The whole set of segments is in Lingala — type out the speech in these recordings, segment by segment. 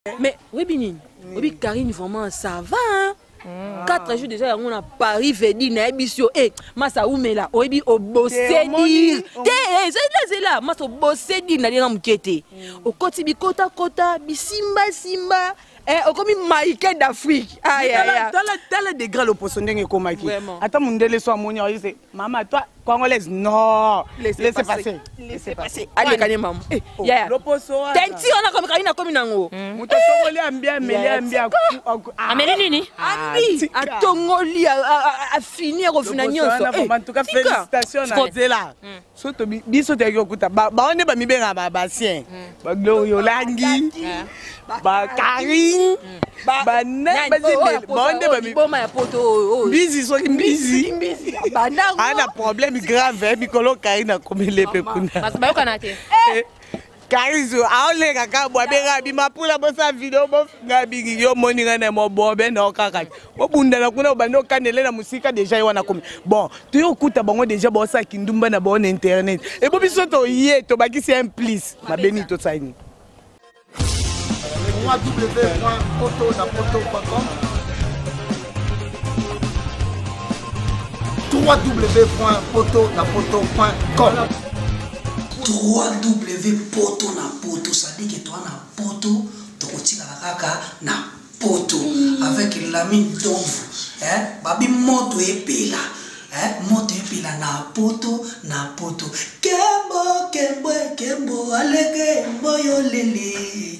Mais oyebi nini? Oyebi Karine vraiment ça va hein? 4 jours déjà yango na Paris vedi nayebisi yo eh masa umela oyebi obose dire te ezela zela masa obose dire nalinga moke te okoti bikotakota bisimbasimba eh, okomi maike d'Afrique. Tala tala degré loposo ndenge ekomaki ata mondele so amoni ayese mama toi congolaise non laissez passer laissez passer alekani mama eh, oh, yaya loposo wana tenti wana komi kani nakomi nango hmm. moto atongoli ambi ameli ambi ameli nini ah, ambi atongoli afini akofina nyonso eh, en tout cas félicitations na nzela hmm. so biso toyaki kokuta bango nde bamibengaka ba basien hmm. bagloria olangi bakarine bango nde mbizi soki mbizi aa na problème grave mikolo karine akomeli mpe kuna bayokana te eh, Karizo aoleka kaka bwa benga bima pula bosa video bofinga bingi yo moni nga na mobobe na kaka bobundana kuna obandi okanele na mosika deja ye wana komi bon toye okuta bango deja baosala kindumba na bango na internet ebo biso toye tobakisi un plus mabe nini tosali nini www.potonapoto.com www.potonapoto.com 3W poto na poto sadike toa na poto tokotikala kaka na poto avec Lamine Domvu eh, babi moto epela eh, moto epela na poto na poto kembo kembo kembo alege mboyo lele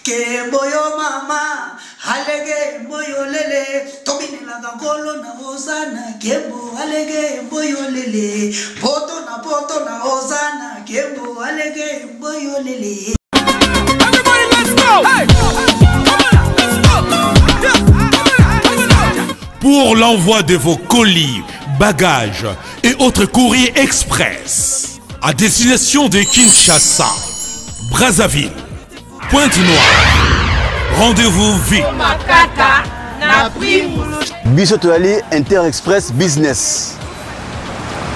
kembo yo mama alege mboyo lele tobinelaka nkolo na hosana kembo alege mboyo lele poto na poto na hosana kembo alege mboyo lele. Everybody, let's go! Hey! Come on, let's go! Yeah. Come on, let's go! Pour l'envoi de vos colis, bagages et autres courriers express à destination de Kinshasa, Brazzaville, Pointe-Noire, rendez-vous vite. Biso tozali Inter Express Business.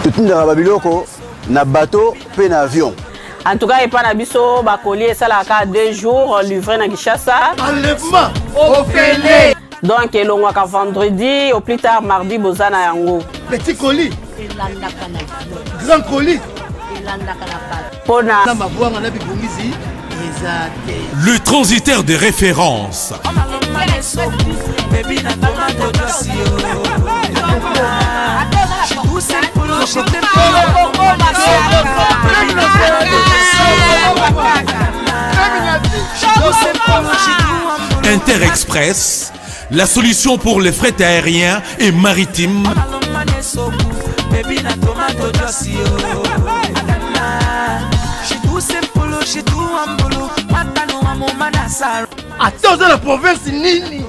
Totindaka ba biloko na bateau pe na avion. En tout cas, epa na biso ba colis esalaka 2 jours livré na Kinshasa. Enlèvement ofele. Donc elongwaka vendredi au plus tard mardi boza na yango. Petit colis. Elandaka na grand colis. Elandaka na bato. Pona na mabwanga na bibongisi eza te. Le transitaire de référence. Inter Express, la solution pour les frais aériens et maritimes. Ata oza na province nini,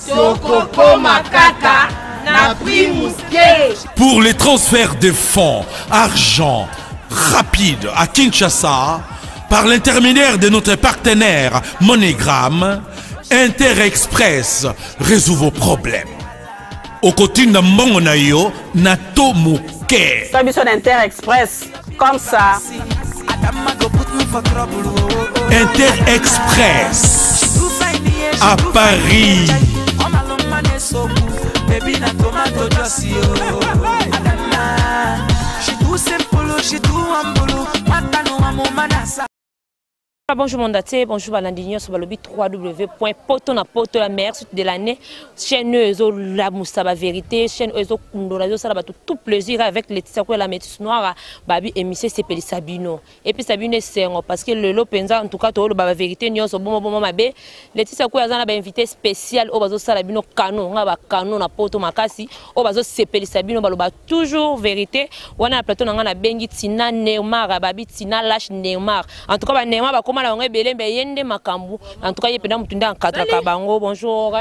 tokokoma kaka na prix moke. Pour les transferts de fonds, argent, rapide à Kinshasa, par l'intermédiaire de notre partenaire MoneyGram, Inter Express résout vos problèmes. Okotinda mbongo na yo na to moke. Sa biso na Inter Express comme ça. Inter Express à Paris. Bonjour monde entier, bonjour balandi nyonso balobi www.poto na poto la meilleure suite de l'année chaîne oyo ezolamusa ba vérité chaîne oyo ezokundola ezosala bato tout plaisir avec Laetitia Kwela métisse noire babi émission esepelisa bino epesa bino esengo parce que lelo mpenza en tout cas tooloba ba vérité nyonso bomo bomo mabe Laetitia Kwela aza na ba invité spécial oyo bazosala bino kano nga ba kano na poto makasi oyo bazosepelisa bino baloba toujours vérité wana na plateau na nga nabengi Tina Neymar babi Tina Lash Neymar. En tout cas ba Neymar bakoma na bango ebele mbe ye nde makambo. En tout cas ye penda mutu nde encadraka bango. Bonjour.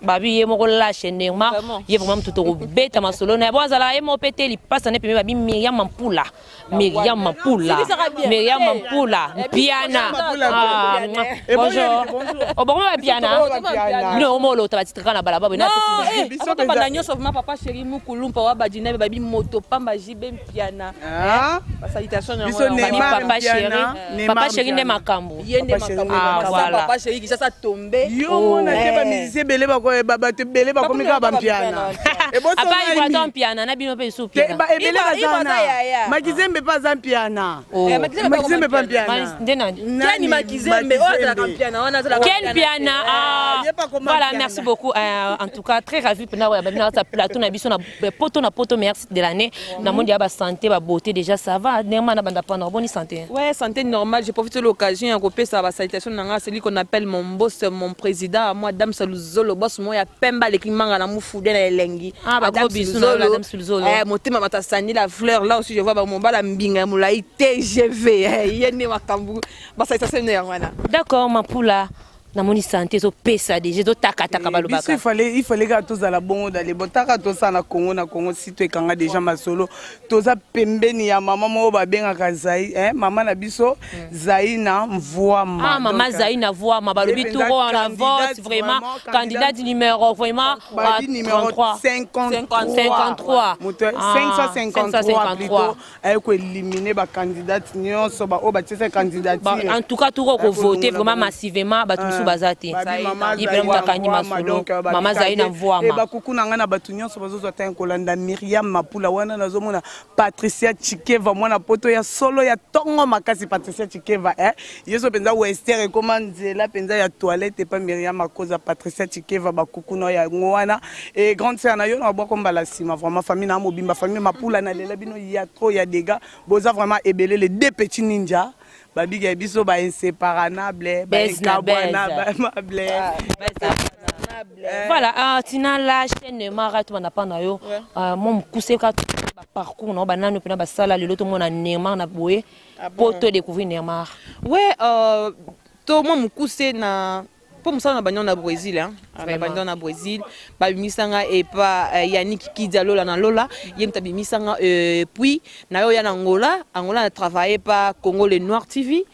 Babi ye moko lâche Neymar, ye vraiment mutu tokobeta masolo na ye. Bon azalaka ye moko pe te, lipasa ne pembe babi Myriam Mampula. Myriam Mampula. Myriam Mampula Mpiana. Ah, bonjour. Obongo ba Mpiana. Bino omolota ba titre na balabala na biso banda nyonso vraiment papa chéri mukulumpa wa badina babi moto pamba JB Mpiana. Ah. Ba salutation na biso Neymar papa chéri. Papa chéri nde makambo. Ye nde makambo. Ah, voilà. Papa chéri qui ça tombe. Yo mona te ba musicien ebele bato ebele bakomi kaka bampiana. Apa Ibraton Mpiana na bino pe su Mpiana. Ebele bazana. Makizembe pe aza Mpiana. Makizembe pe Mpiana. Nde nani? Ken Makizembe oyo azalaka Mpiana wana azalaka Ken Mpiana. Ah. Voilà, merci beaucoup. En tout cas, très ravi pena oyo babina kata plateau na biso na poto na poto meilleur site de l'année. Na monde ya ba santé, ba beauté déjà ça va. Neymar na banda pana boni santé. Ouais, santé normale, je profite de l'occasion ya kopesa ba salutation na nga celui qu'on appelle mon boss, mon président, moi Dame Saluzolo, boss moi ya Pemba leki manga na mufude na elengi. Ah ba gros bisous na Dame Saluzolo. Eh motema matasani la fleur là aussi je vois ba mombala mbinga molai TGV. Eh yene makambu ba salutation na yango wana. D'accord, Mapula. Namoni santé ezopesa deja ezotakataka balobaka. Biso il fallait kaka tozala bongo dale botaka tosala na Congo na Congo si toekanga deja masolo toza pembeni ya mama moko babengaka Zai, eh, mama na biso Zaina Mvuama. Ah mama Zaina Mvuama balobi tour en avance vraiment candidate numéro vraiment babi numéro 53 53 moto 553 plutôt aye koélimine bacandidate nyonso baoyo batiesa candidature. En tout cas tour kovoter vraiment massivement bato mosusu baza te. Ye moto akangi masolo mama Zaina Mvuama. Bakuku na ngai na bato nyonso bazozwa ntango kolanda Myriam Mapula wana nazomona Patricia Chikeva mwana poto ya solo ya tongo makasi Patricia Chikeva eh yeso mpenza wester ekoma nzela mpenza ya toilette epa Myriam akoza Patricia Chikeva bakuku na yango wana et grande sœur na yo na bwako mbala nsima vraiment famille na mobimba famille Mapula na lela bino ya trop ya dégâts boza vraiment ebele les deux petits ninja babiga biso ba inséparable ba incaboinable. Voilà, tina la chaîne Mara to banda pa na yo mo mokuse ka parcours na banano mpena basala lelo tomona Neymar na boye po to découvrir Neymar. Ouais, to mwa mokuse na mpo mosala na banio na Brésil, hein. Na banio na Brésil babimisanga epa Yannick Kidia Lola na Lola ye moto abimisanga, puis na yo ya na Angola, Angola na travaille pa Congo le Noir TV,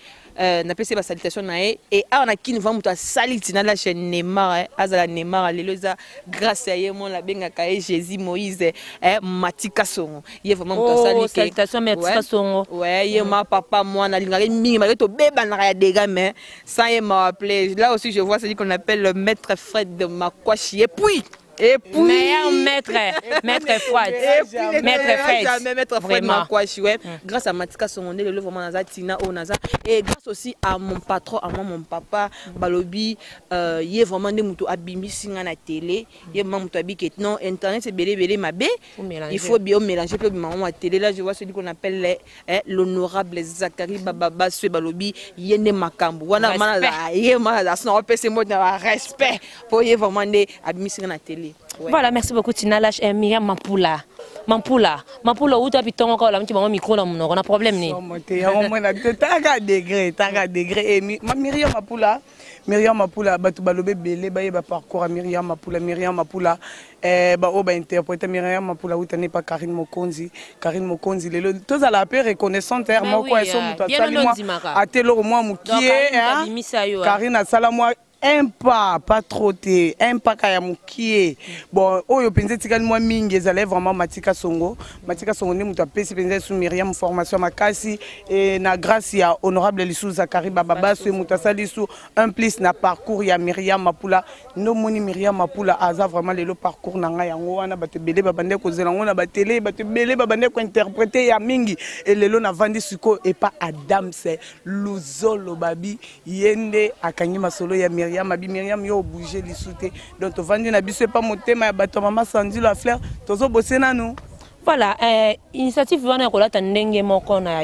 napesi ye basalutation na ye e awa na Kini vraiment moto asali ntina la chaîne Neymar azala Neymar lelo eza grâce ya ye mona abengaka ye Jésus Moïse Matika Songo ye vraiment moto asali. Salutation Matika Songo. Ouais, ye ma papa mwana alingaka mingi malgré tobebanaka ya dégâts mais sans ye m'a appelé. Là aussi je vois celui qu'on appelle le maître Fred de Makwashi et puis meilleur maître, maître Fred, maître Fred, jamais maître Fred Makwashi, ouais. Grâce à Matika Songonde le vraiment naza tina o naza et grâce aussi à mon patron, à moi mon papa balobi ye vraiment nde mutu abimisi nga na télé ye vraiment mutu abiki non internet c'est belé belé mabe il faut bien mélanger peu maman à télé. Là je vois celui qu'on appelle l'honorable Zachary Bababa Swe balobi yende makambu wana mana ye mana sona opese mo na respect po ye vraiment nde abimisi nga na télé. Voilà, merci beaucoup Tina Lash et Myriam Mapula. Mapula, Mapula uta pitongo ka la mti bango micro na munoko na problème ni. Taka degré, taka degré et Myriam Mapula, Myriam Mapula batu balobe belé ba ye ba parcours Myriam Mapula, Myriam Mapula ba o ba interpréter Myriam Mapula uta ne pas Karine Mokonzi, Karine Mokonzi lelo tozala pe reconnaissante er moko eso mutu asali moi atelo moi mukie Karine asala moi un pas, pas trop té, un pas kaya mukie. Bon, oyo penze tikali moi mingi ezale vraiment Matika Songo. Matika Songo ne mutu apesi penze sous Myriam formation makasi et na grâce ya honorable Lissou Zakari Bababa so mutu asali sous un plus na parcours ya Myriam Mapula. No moni Myriam Mapula aza vraiment lelo parcours na nga yango wana bato ebele ba bande ko zela ngo na ba télé bato ebele ba bande ko interpréter ya mingi et lelo na vandi siko et pas Adams Luzolo babi yende akangi masolo ya Myriam abi Myriam yo bouger lisute donc tovandi na biso pa motema ya bato mama Sandy la fleur tozo bosser nanu. Voilà, initiative wana kolata ndenge moko na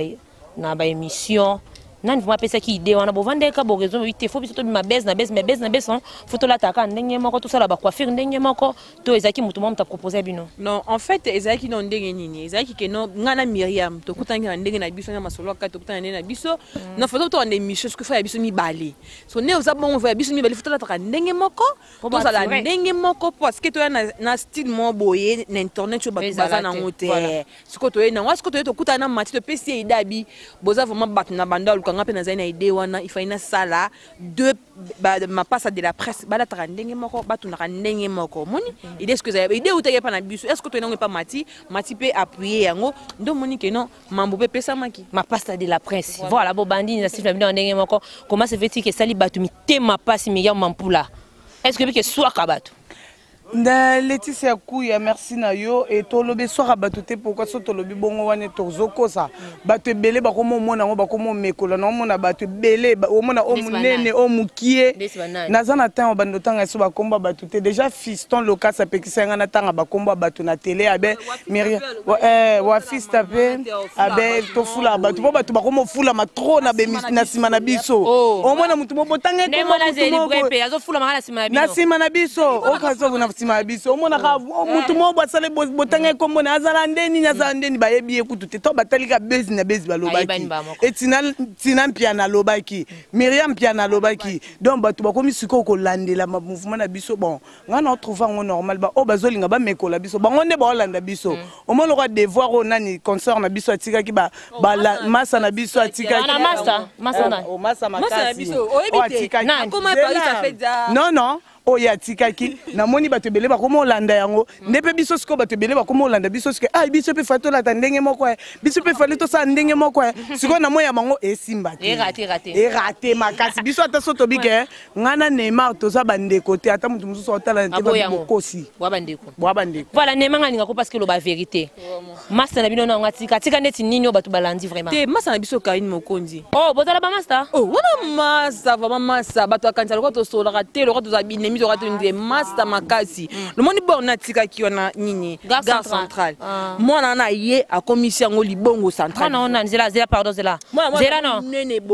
na ba émission Nani vraiment apesaki idée wana? Bovandeka boraison oyi te, fo biso tobima bese na bese, mais bese na bese, fo tolataka ndenge moko, tosala bacoiffure ndenge moko, to ezalaki moto moko moto apropose bino? Non, en fait ezalaki no ndenge nini, ezalaki ke no ngai na Miriam tokutanaki na ndenge na biso na masolo kaka, tokutana ndenge na biso na foto, tokanda émission soki fa ya biso mibale, so nde oza bongo fa ya biso mibale, fo tolataka ndenge moko, tozala ndenge moko, parce que toya na style moko boye na internet oyo bato baza nango te. Sikoyo toye nango, sikoyo toye tokutana na Mati, topesi ye idée, abi boza vraiment bato na bando aluka nga mpe nazali na idée wana, ifai nasala deux mapasa de la presse balataka ndenge moko, batunaka ndenge moko. Omoni idée sikoyo ezali idée eutaki epa na biso, est ce que toye nango epa Mati, Mati mpe appuye yango, nde omoni ke non, mambo mpe epesamaki. Mapasa de la presse, voilà, bobandi na sifle na bino ya ndenge moko. Comment se fait-il que esali bato mitema pasi? Miriam Mampula, est ce que bike eswaka bato? Na Leticia Kuya, merci na yo. E tolobi eswaka bato te. Pourquoi? So tolobi bongo wana tozokosa bato ebele, bakoma omona yango, bakoma omekola na omona bato ebele, omona o monene o mokie. Naza na ntango bando otanga eso bakombo ya bato te. Déjà Fiston Lokas apekisa nga natanga bakombo ya bato na tele. Abe Miriam wafista mpe abe tofulaka bato mpo bato bakoma ofulama trop na nsima na biso. Omona motu mobotanga na nsima na biso, okazobo na nsima na biso, omonaka motu moko basala botanga ekombo na azala nde nini, azala nde nini, bayebi ye kutu te. To batalika bezi na bezi, balobaki etina Mpiana alobaki, Miriam Mpiana alobaki. Donc bato bakomi sikoyo kolandela mouvement na biso. Bon, ngai na trouve yango normal. Ba oyo bazolinga bamekola biso, bango nde baolanda biso. Omoni lokola devoir oyo nani consort na biso atikaki, masa na biso atikaki, masa makasi oyo atikaki, non non, oyo atikaki, namoni bato ebele bakoma olanda yango. Nde mpe biso sikoyo bato ebele bakoma olanda biso sikoyo. Ah, biso mpe fali tolata ndenge moko, biso mpe fali tosala ndenge moko. Sikoyo na moi ya bango esimba te, eraté makasi. Biso ata so tobike, ngai na Neymar toza bandeko te, ata moto mosusu aotala te, bokosi. Bwa bandeko. Bwa bandeko. Voilà, Neymar nga alingako parce que loba vérité. Master na bino nango atika tika neti nini oyo bato balandi vraiment? Te, masa na biso Karine Mokonzi. Oh, bozala bamasta? Oh, wana masa vraiment, masa bato akanisa lokola tosololaka te, lokola tozala binemi, toka tondire masa makasi. Lomoni borne atikaki wana nini, gare centrale, mwana wana ye akomisi yango libongo central. Mwana wana, nzela, zela, pardon, zela, zela, non,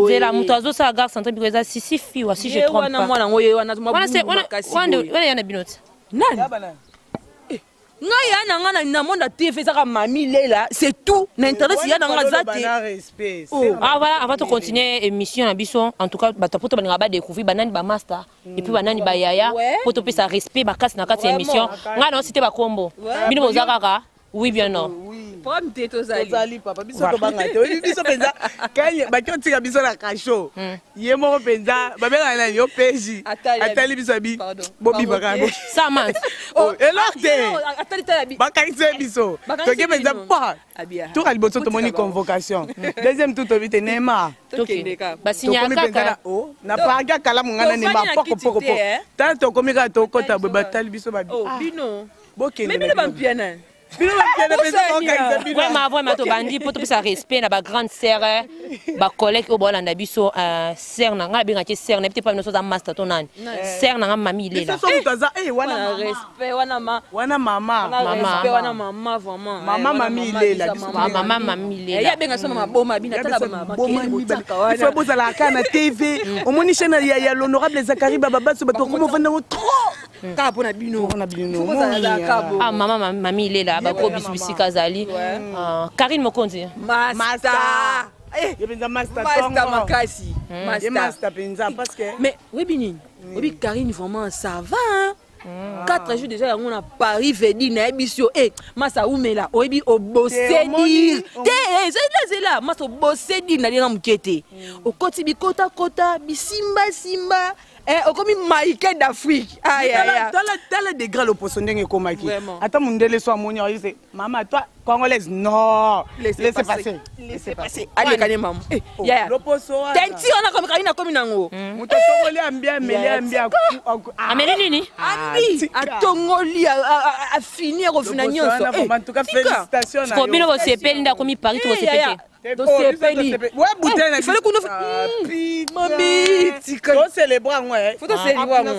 zela, moto azosala gare centrale biko eza sisi fiwa, si je trompe pas. Mwana yango ye wana. Wana ya na bino te. Nani ngai ya na ngai na monde ya TV ezaka Mami Lela, c'est tout. Na internet ya na ngai aza te. Ah voilà, avant de continuer émission na biso, en tout cas bato poto balingaka badécouvrir banani bamaster et puis banani bayaya, po topesa respect makasi na kati ya émission. Ngai na osite bakombo, bino boza kaka oui bien non. Problème te, tozali. Tozali papa, biso tobanga te. Oyebi biso mpenza kanye baki otika biso na kasho ye moko mpenza, babengaka nani yo peji, atali biso abi bobimaka. Samant. Elor te, bakangisi ye biso, toke mpenza pa toka liboso, tomoni convocation, deuxième tour tobi te Neymar. Basinyaka kaka. Na parki akalamu ngai na Neymar poko poko poko, tala tokomi kaka tokota boye, batali biso babi bokende. Bino bampiana. Bino bampiana mpenza, bakangisa bino. Vraiment, vraiment, tobandi mpo topesa respect na bagrande sœur, bacollègue oyo baolanda biso. Sœur na ngai abengaki sœur, nayebi te mpa bino so oza master to nani. Sœur na ngai Mami Ilela. Biso so moto aza wana. Respect wana ma. Wana mama. Respect wana mama vraiment. Mama Mami Ilela. Mama Mami Ilela. Ye abenga so mama boma bina, tala boma. Ifo bozalaka kaka na TV, omoni chaîne ya l'honorable Zakari Bababaso, bato bakoma ofanda yango trop. Kaka mpona bino. Mpona bino. Ah, mama Mami Ilela, bako biso bisika azali. Karine Mokonzi. Master. Ye mpenza master. Master makasi. Ye master mpenza parce que Mais oyebi nini, oyebi Karine vraiment ça va, hein? 4 jours déjà yango na Paris vedi, nayebi yo e masa umela, oyebi obose dire te, ezela zela masa obose dire nalinga moke te, okoti bikotakota bisimbasimba, okomi Maike d'Afrique. Tala degré loposo ndenge ekomaki, ata mondele so amoni ayese mama toi congolaise, non, laissez passer. Laissez passer, alekani mama yaya. Loposo wana. Tenti wana komi Karine akomi nango. Moto atongoli ambi, ameli ambi. Ameli nini? Ambi atongoli, afini, akofina nyonso. En tout cas, félicitations. Bino bosepeli nde akomi Paris to bosepeli te? Tosepeli. Ifale kuna mami tika tocelebre yango. Faut tocelebre yango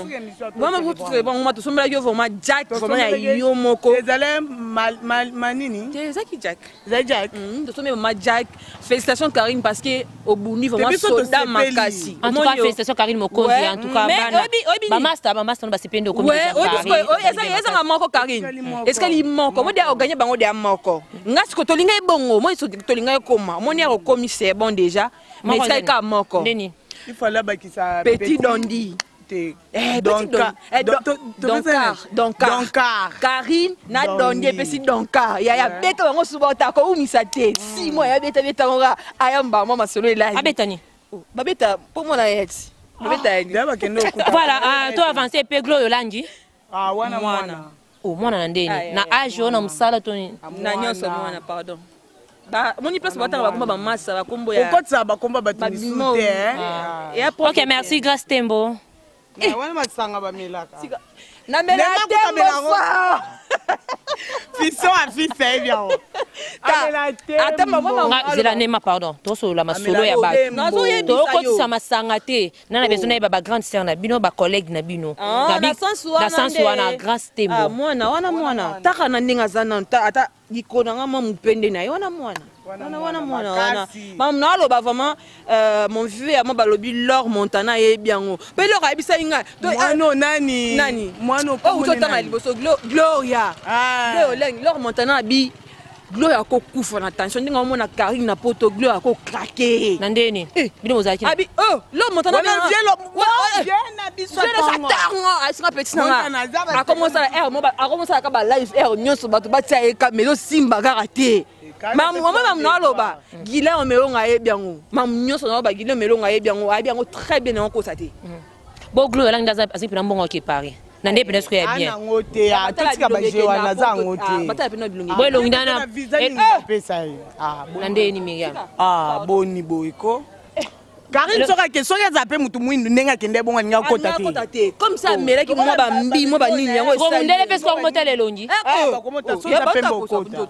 vraiment, faut tocelebre yango. Ma tosombelaki yo vraiment jack, vraiment ya yo moko. Ezali manini? Te, ezaki jack. Ezali jack. Tosombi vraiment jack. Félicitations Karine, parce que obundi vraiment soda makasi. En tout cas, félicitations Karine Mokonzi. En tout cas, bana bamaster, bamaster no basepeli nde okomi. Ezanga moko Karine, esikali moko mo de oganye bango de ya moko. Nga siko tolinga ebongo moi, tolinga ekoma omoni ya okomi, c'est bon déjà, mais esikali kaka moko. Ndeni? Il fallait bakisa petit dondi. Te. Donkar, Donkar, Karine na Dondi epesi Donkar. Yaya beta bango suba, otaka koumisa te. 6 mois ya beta, beta bango kaka, ayamba mwa masolo elali. Abetani. Babeta mpo mwana yeti babeta yani. Voilà, to avance mpe Glo Yolangi. Wana mwana. O mwana na ndeni? Na age oyo, na mosala to nini? Na nyonso mwana, pardon. Moni place batanga bakomba bamasa, bakombo ya okotisa bakomba bato misusu te. Ok, merci Grâce Tembo. Wana masanga bamelaka. Namela tembo fa. Fiso afisa yebi yango. Ata mama. Zela Nema, pardon, tosolola masolo ya bato, tokotisa masanga te. Nana besoin nayeba bagrande sœur na bino, bacollègue na bino. Na sens wana, Grâce Tembo. Mwana wana, mwana taka na ndenge aza nanu, ata likolo nanga mwa mopende na ye wana, mwana wana, wana mwana wana mamu naaloba vraiment. Mon vieux ya mo balobi Lor Montana ayebi yango mpe Lor ayebisaki ngai. Mwana nani? Nani? Mwana. Oyo ototanga liboso, Gloria Oleng. Lor Montana abi Gloria akokufa na tension ndenge omona Karine na poto. Gloria akokrake. Na ndeni bino bozalaki? Abi oh, Lor Montana ntango asinga petit na nga akomosala aire mo, akomosalaka balive aire nyonso, bato batia ye kame, ezosimba kaka te. Mamu mamu naaloba Guilain Omelonga ayebi yango. Mamu nyonso naaloba, Guilain Omelonga ayebi yango, ayebi yango très bien, yango kosa te. Bo Glo Yolangi nde azali mpena mbongo ake Paris na nde mpena soki ya bien. Yango te, totika baje wana, aza yango te. Batala pena bilongi. Bo elongi nana. Pesa ye. Na ndeni, Miriam? Boni boyeko Karine, soki ake, soki aza mpe motu mwindu ndenge akende bongo, alingi akota te. Te, comme ça amelaki mwa bambi, mwa banini yango. Mondele mpe soki akomotala elongi. Soza pembe okota,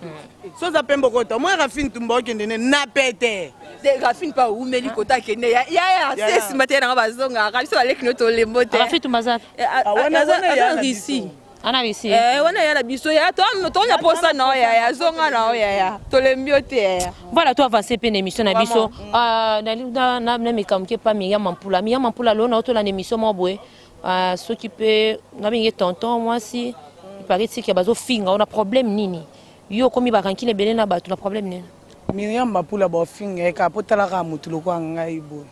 soza pembe okota. Mwa Rafine Tumba okende ne na pete. Rafine mpe awumeli kota, akende yaya se nsima te nanga bazongaka biso baleki no tolembo te. Rafine Tumba aza? Aza Russie. Ana Russie. Wana ya na biso ya tonya posa na oyo yaya, azonga na oyo yaya, tolembi yo te yaya. Voilà, to avance mpe na émission na biso. Nameka moke pa Miriam Mampula. Miriam Mampula, lelo na otolanda émission moko boye, soki mpe nabenge tonton mwasi ipari tiki bazofinga ona problème nini? Yo okomi barankile ebele na bato na problème nini? Miriam Mapula, baofinga ye kaka mpo talaka motu lokola ngai boye.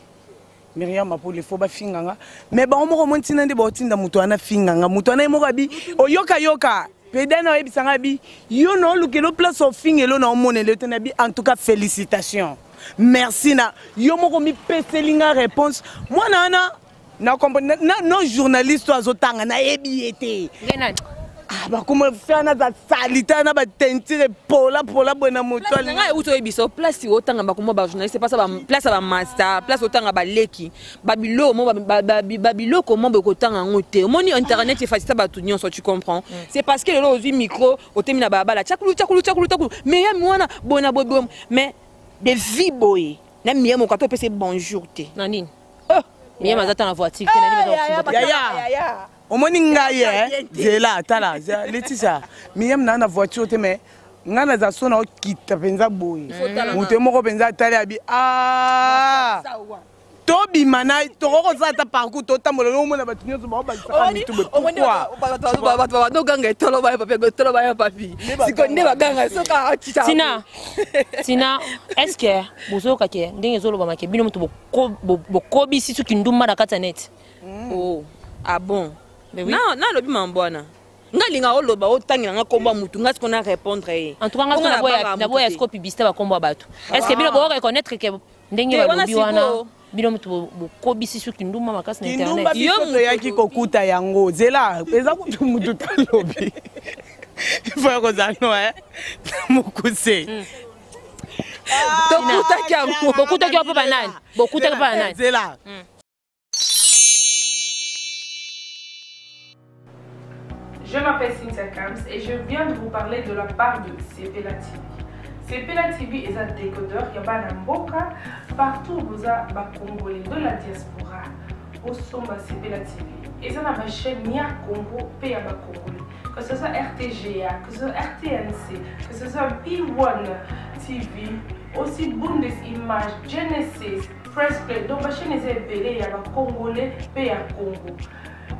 Miriam Mapula, ifo bafinga nga, mais bango moko mo ntina nde baotinda moto wana finga nga. Moto wana ye moko abi oyokayoka peda na oyebisa nga abi yo na olukela place ofingela na omonela yo te. Na bi en tout cas félicitation, merci na yo moko mipeseli nga réponse. Mwana wana na comprendre na non journaliste oyo azotanga, nayebi ye te. Bakoma fe na za salite na batentire pola pola boye na moto. Ngai euti oyebisa place otanga bakoma bajournaliste, place ya bamaster, place otanga baleki babiloko mo babiloko mo boye kotanga yango te. Omoni internet efacilita bato nyonso, tu comprends? C'est parce que lelo ozwi micro, otemi na balabala, tiakulu tiakulu tiakulu tiakulu, mais ya mi wana boye na boye boye, mais de vie boye na miye moko ata opesi bonjour te. Na nini? Miriam aza ta na voiture te na nini? Yaya, omoni ngai ye, zela, tala Letisa, Miriam naa na voiture te, mais ngai naza so na okita mpenza boye, moto ye moko mpenza atali abi a tobima na tokoki kosala ata parcours, totambola, omona bato nyonso baobakisaka mitu boye. Pourquoi? Bato bandoganga etolo baya papi, etolo baya papi, siko nde baganga soki akita. Tina, Tina, est ce que bozoyoka ke ndenge ezolobama ke bino moto bokobisi soki ndumba na kati ya net? Oh, ah bon? Mais oui. Nalobi mambo wana, nga linga oloba otangela nga kombo ya mutu, nga siko na répondre ye. En tout cas, nga naboya siko publicité bakombo ya bato. Est ce que bino boreconnaître ke ndenge balobi wana, bino moto bokobisi soki ndumba makasi na internet? Biso toyaki kokuta yango, zela, eza kutu mutu talobi ifo ya kozala no mokuse. Tokutaki yango. Bokutaki yango mpo banani? Bokutaki mpo banani? Zela. Je m'appelle Cynthia Kams et je viens de vous parler de la part de CPLA TV. Sepela TV eza décodeur ya bana mboka partout boza ba congolais de la diaspora. Bosomba Sepela TV. Eza na ba chaîne ya Congo pe ya ba congolais. Que ce soit RTGA, que ce soit RTNC, que ce soit B1 TV, aussi Bundes Image, Genesis, Press Play. Donc ba chaîne eza ebele ya ba congolais pe ya Congo.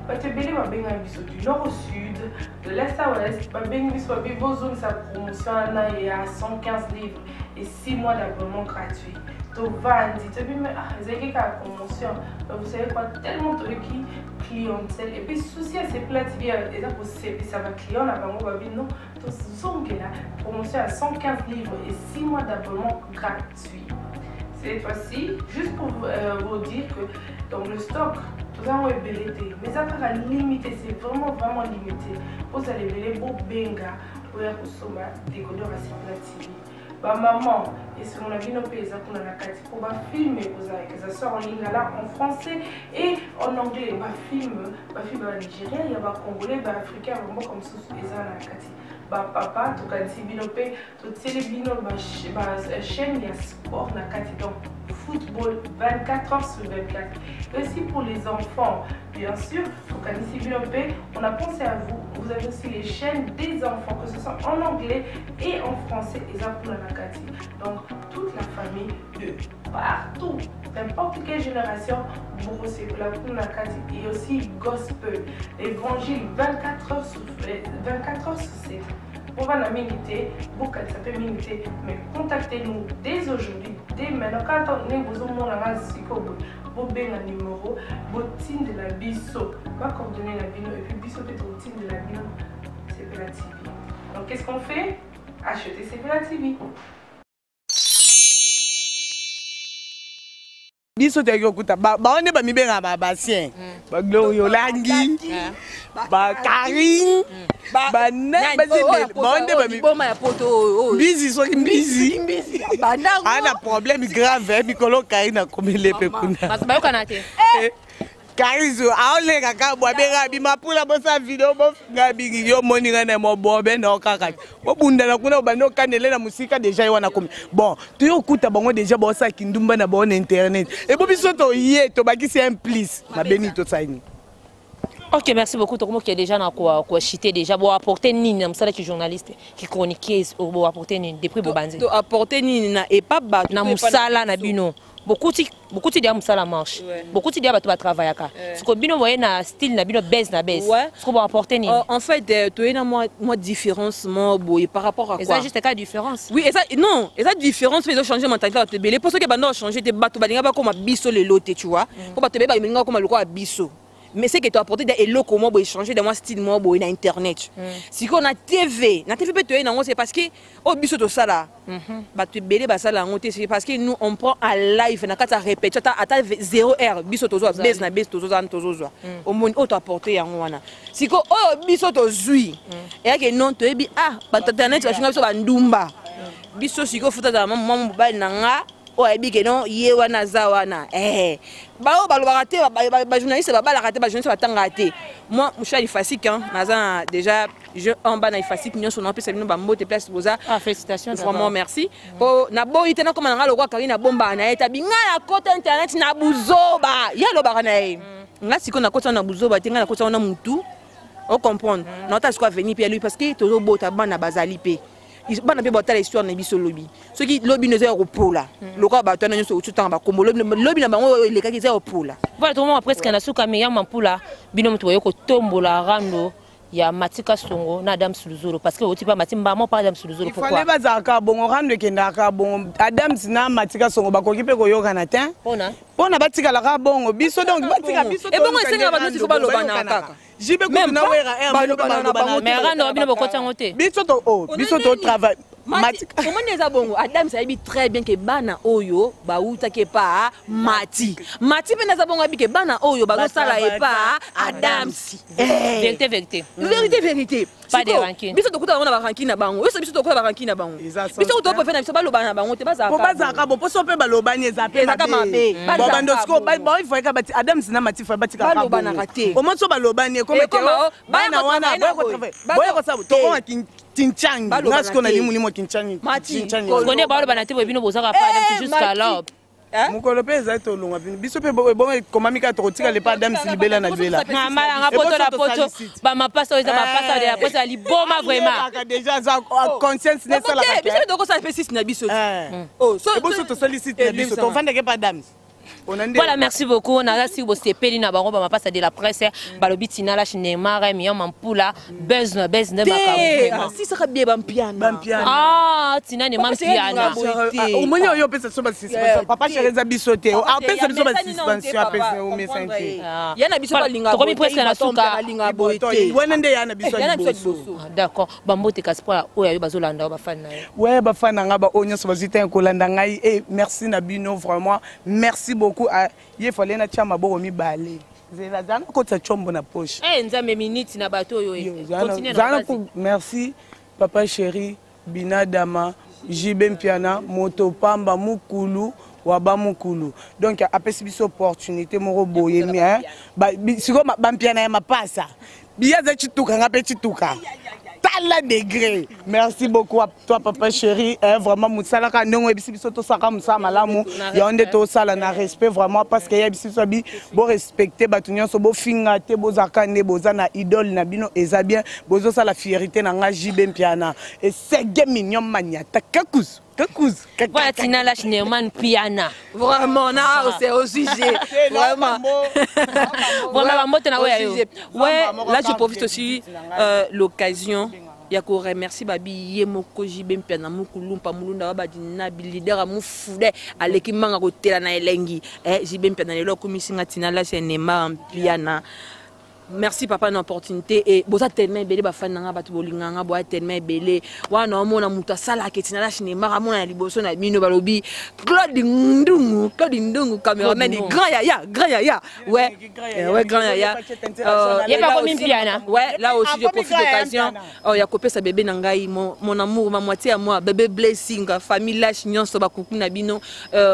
Bato ebele babengaka biso du nord au sud, de l'est à ouest, babengi biso babi bozongisa promotion wana ya 115 livres et 6 mois d'abonnement gratuit. Tovandi toyebi me ah ezalaki kaka promotion, mais vous savez quoi, tellement toyoki clientèle et puis souci ya Sepela TV eza kosepisa ba client na bango, babi non, tozongela promotion ya 115 livres et 6 mois d'abonnement gratuit. Cette fois-ci, juste pour vous dire que donc le stock tozango ebele te, mais eza kaka limité, c'est vraiment vraiment limité. Ozala ebele, bobenga oya kosomba décodeur ya Sepela TV. Bamaman, esengo na bino mpe eza kuna na kati mpo bafilme ekozala, que ça soit en lingala, en français et en anglais. Bafilme, bafilme ya banigérien, ya bacongolais, baafricain, ya bamboka mosusu eza na kati. Bapapa, tokanisi bino mpe totieli bino bachaîne ya sport na kati, donc football 24 heures sur 24. Et aussi pour les enfants, bien sûr, tokanisi bino mpe, on a pensé à vous. Vous avez aussi les chaînes des enfants, que ce soit en anglais et en français, eza kuna na kati. Donc toute la famille de partout, n'importe quelle génération, bokosepela kuna na kati. Et aussi gospel, évangile 24 heures sur 24 heures sur 7. Bovanda mingi te, bokanisa mpe mingi te, mais contactez-nous dès aujourd'hui, dès maintenant. Quand ndenge bozomona nga sikoyo boye, bobenga numéro, botindela biso bacoordonnées na bino, et puis biso mpe totindela bino Sepela TV. Donc qu'est-ce qu'on fait? Acheter Sepela TV. Biso toyaki kokuta bango nde bamibengaka babasien, bagloria olangi, bakarine, bango nde boma ya poto oyo. Mbizi, soki mbizi ana problème grave mikolo, Karine akomeli mpe kuna. Bato bayokana te. Karine aoleka kaka bwa abenga bima mpula bosala video bofinga bingi. Yo moni ngai na mobobe na kaka bobundana kuna, obandi okanele na mosika déjà ye wana komi. Bon, toye okuta bango déjà baosala kindumba na bango na internet. Ebo biso toye tobakisi un plus mabe nini tosali nini? Ok, merci beaucoup. Tokomo qui est déjà dans quoi quoi chité déjà. Bon, apporter nini na mosala ki journaliste, ki chroniqueuse, bo apporter nini depuis bobanzi? To apporter nini na epa bato? Na to epa mosala na biso. Bino. Bokuti bokuti dia mosala marche. Bokuti dia bato ba travaillaka. Siko bino boye na style na bino base na base. Siko bo apporter nini? En fait, toye na moi différence mo boye par rapport à quoi? Eza juste ka différence. Oui, eza non, eza différence mais changer mentalité bato ebele. Pour soki bando changer te, bato balinga bakoma biso lelo te, tu vois. Po bato ebele balinga bakoma lokola biso. Mais c'est que tu as apporté des eloko mo boye changer de moi style mo boye na internet. Sikoyo na TV, na TV mpe toye nango, c'est parce que oyo biso tosala, bato ebele basala yango te. C'est parce que nous on prend à live na kati ya répétition, ata 0 heure biso tozwa base na base, tozozwa tozozwa. Omoni oyo toapporte yango wana. Sikoyo oyo biso tozwi eyake non, toyebi ah bato internet bafinga biso bandumba. Biso sikoyo futa azala mwa mobali na nga oyo ayebi ke non, ye wana aza wana. Baoyo balobaka te, bajournaliste babalaka te, bajournaliste batangaka te. Moi mosala ifasik, naza na déjà je en bas na ifasik nyonso, napesa bino bambote place boza. Ah, félicitations vraiment d'abord. Merci. Po naboyi te nakoma na nga lokwa Karine abombaka na ye tabi ngai nakota internet na buzoba, ye alobaka na ye. Nga sikoyo nakota na buzoba te, ngai nakota wana mutu ocomprendre naota sikoyo avenir mpe ya lobi, parce que tozobota bana bazali mpe bana mpe batala histoire na biso lobi. Soki lobi no eza ya kopola lokola bato wana nyonso otutanga bakombo, lobi na bango oyo elekaki eza ya kopola. Voilà, tout le monde presque na suka. Miriam Mampula, bino mutu boye kotombola rando ya Matika Songo na Adam Suluzolo, parce que oti pa Mati mbamo pa Adam Suluzolo. Ifale pourquoi? Bazalaka bongo, rando ekendaka bongo. Adams na Matika Songo bakoki mpe koyokana te. Mpona? Mpona batikalaka bongo biso, donc batika biso. Ebongo esengaka bato nyonso ifo balobana kaka. Jibe kutu na wera Balobana na bango te. Mais rando bino bokoti yango te. Biso to oh, biso to travail. Mati, omoni eza bongo. Adams ayebi très bien ke bana oyo bautaki epa Mati. Mati mpe naza bongo, ayebi ke bana oyo bazosala epa Adams. Vérité, vérité. Vérité, vérité. Pas de Sikoyo, rancune. Biso tokuta bango na barancune na bango biso, biso tokuta barancune na bango. Biso kuta préfère na biso balobana na bango te, Po bazalaka bazalaka bo mposo mpe balobani eza mpe Ezaka mabe. Bon, Bazalaka bando sikoyo bongo. baoifoyeka bati Adams na Mati foye batikaka. Balobanaka te. Omoni so balobani ekoma Ekoma o, baya bana wana kotravaille na boye. boya kosala tokoma. Tinchangi Balobana nga sikoyo te. nali molimo Tinchangi. Mati, Tinchangi. kolo. Kone balobana te boye bino bozaka pa Adams jusqu'à là. Mokolo mpe ezali tolongwa bino biso mpe ebongo ekomami kaka tokotika lepa Adams libela na libela. Nga poto na poto bamapasa oyo eza mapasa de la presse ya liboma vraiment. Ayebaka déjà aza conscience ne esalaka. Biso tokosala mpe site na biso. Eboso tosali site na biso, tovandaki pa Adams. Voilà, merci beaucoup. Naza si bosepeli na bango bamapasa de la presse, balobi Tina Lash, Neymar, Mion Mampula, buzz na buzz nde makambo. Sisaka bie bampiana. Ah, Tina Neymar Mpiana. Omoni oyo opesa biso basuspension, papa chéri, eza biso te apesa biso basuspension, apesa omesani te. Ya na biso balinga. Tokomi presque na suka. Balinga boye te. Wana nde ya na biso Ya ya na biso ya liboso. D'accord, bambote kasi mpo oyo ayo bazolanda oyo bafani na yo. Ouais, bafan na nga baoyo nyonso bazwi ntango kolanda ngai e, merci na bino vraiment, merci beaucoup. Ah, ye fale natia maboko mibale, zela zala nakotisa tshombo na poche. Eh, Nzambe, minute na bato oyo eh. Continue na Zala basi. Merci papa chéri Binadama JB Mpiana, moto pamba mukulu wa bamukulu. Donc apesi biso opportunité moko boye mi, hein. Sikoyo bampiana ya mapasa biya aza cituka, nga mpe cituka, tala degré. Merci beaucoup à toi papa chéri, eh, vraiment mosalaka ndenge oyebisi biso tosaka mosala malamu, yango nde tosala na respect vraiment, parce que yebisi biso abi borespecte bato nyonso, bofinga te, bozalaka nde boza na idole na bino, eza bien. Bozosala fierté na nga JB Mpiana, esege mignon maniata kakuzu kakuzu. Voilà, Tina Lash, Neymar Mpiana. Vraiment, na c'est au sujet. Vraiment. Vraiment, bambote na oyo Au ayo. sujet. Ouais, là je profite aussi l'occasion ya koremercier babi ye moko JB Mpiana mokulumpa mulunda wa badina leader ya mofude aleki manga kotela na elengi, eh, JB Mpiana lelo akomisi nga Tina Lash Neymar Mpiana. Merci papa na opportunité et boza tellement ebele, bafani nanga, bato bolinganga boya tellement ebele wana. Omona moto asalaka etina Lash Neymar, amona na liboso na bino, balobi Claude Ndungu, Claude Ndungu cameraman, Ndungu. Grand yaya, grand yaya, ouais. Ouais, grand yaya. Ye Là akomi aussi- Mpiana. Ouais, là aussi je Akomi profite grand yaya d'occasion Mpiana. oh, ya kopesa bébé na ngai, mon amour, ma moitié à moi, bébé Blessing, famille Lash nyonso, bakuku na bino,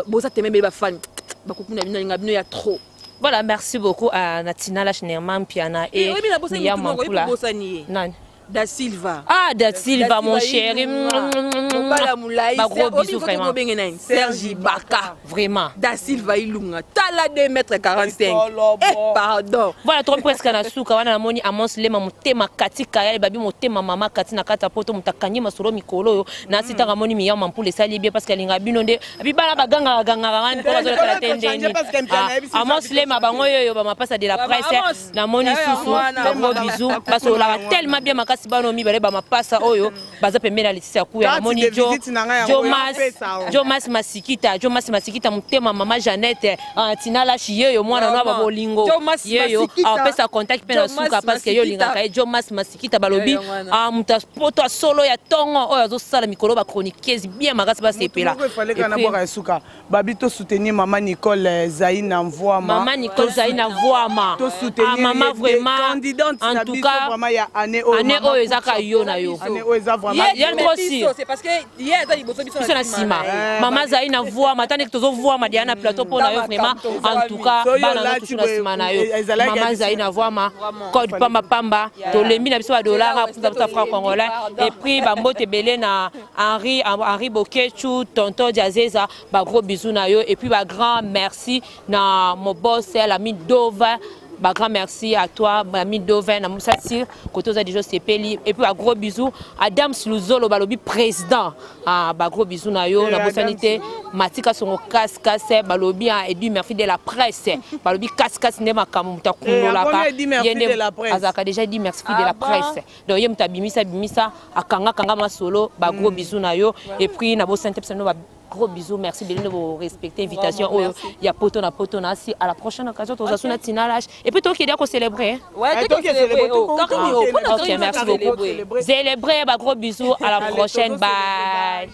boza tellement ebele, bafani, bakuku na bino, nalinga bino ya trop. Voilà, merci beaucoup à Natina Lash, Neymar Mpiana et Oyebi na bosani Mia motu moko, oyebi Mampula. bosani ye. Nani? Da Silva. Ah, Da Silva, mon chéri. Mobala molai. Ba gros bisous vraiment. Obenge nani? Serge Baka. Vraiment. Da Silva Ilunga tala 2 mètres 45, eh pardon. Voilà, tokomi presque na suka wana. Namoni Amos Lema, motema katika ya babi, motema mama kati na kati ya poto, moto akangi masolo mikolo oyo nasi ntango amoni Miya Mampula esali bien, parce que alinga bino nde abi bana bagangaka gangaka ngani mpo bazolekala te ndeni. Parce que Mpiana Ah, ayebisi Amos Lema, bango oyo bamapasa de la Vraiment, presse, Amos. namoni Ya, ya, susu wana. bagros bisous, basololaka tellement bien makasi. Bana mibale bamapasa oyo baza pembeni ya Letisia Kuya. Carte Namoni de Jo visite na ngai yango, Jo Mas yapesa o. Jo Mas Masikita, Jo Mas Masikita, motema mama Jeannette, ah, Tina Lashi yeyo, mwana no Vraiment. babolingo Jo Mas yeyo Masikita. apesa contact mpe na Jo Mas suka, parce que yo Masikita. olingaka ye. Jo Mas Masikita, balobi Yeyo wana. ah, moto poto asolo ya ntongo oyo azosala mikolo bachroniqueuse bien makasi, basepela. Moko efaleka na bwaka ya suka, babi tosoutenir mama Nicole Zaina Mvoama. Mama Nicole Zaina Voama. Tosoutenir Ah, mama ye te, vraiment, candidate en na tout biso cas, vraiment ya année oyo. Année Mama oyo ezaka yo na yo. Année oyo eza vraiment Ya trop sûr. C'est parce que ye aza liboso, biso Biso na nsima. Mama azali na voama, ata ndenge tozovoama deya na plateau mpo na yo vraiment. En tout cas, Soki bana ngo olati tusu na boye, nsima na yo. ezalaki Mama ya biso. azali na voama, code pamba pamba, tolembi na biso badollar apusa franc congolais. Et puis bambote ebele na Henri, Henri Bokechu, tonton Diazeza, bagros bisous na yo. Et puis bagrand merci na mo boss Lami Dova. Bah, grand merci à toi, Mami Doven, à Moussa Sir, côté oza déjà sepeli. Et puis, un gros bisou à Dams Luzolo, balobi président. Ah, bah, gros bisou na yo, Eh, na bosanité, Matika songo casse casse, balobi ah, Edu Murphy de la presse. Balobi casse casse ne makamu muta kundola akoma ka. Eddie Murphy Ye nde de la presse. Azaka déjà dit merci de Ah la bon? presse. Donc ye muta bimisa bimisa, akanga kanga masolo, bah gros bisou na yo. Et puis na bosanité pesa no ba gros bisous, merci bien de vous respecter invitation Vraiment, oyo ya poto na poto na si à la prochaine occasion toza na Tina Lash et puis tokende ko célébrer. Ouais, Eh, toke toke célébrer, célébrer, oh. toke- Karine, oh, toke- mpona Ok, Karine, merci toke beaucoup. célébrer. Célébrer, bah, gros bisous, à la Allez, prochaine, tozo célébrer, bye.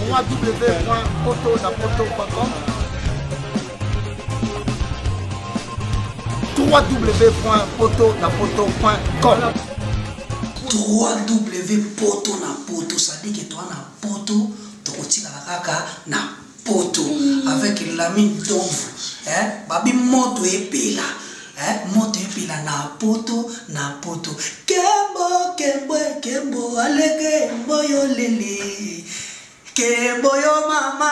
www.potonapoto.com www.potonapoto.com 3W poto na poto, sadike toa na poto, tokotikala kaka na poto avec Lami Domvu, eh? Babi moto epela, eh? Moto epela na poto na poto kembo. Kembo, kembo, alege, mboyo lele. Kembo yo mama,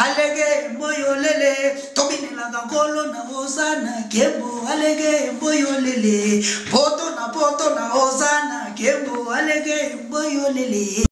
alege, mboyo lele. Tobinelaka nkolo na hosana, kembo, alege, mboyo lele. Poto na poto na hosana, kembo, alege, mboyo lele.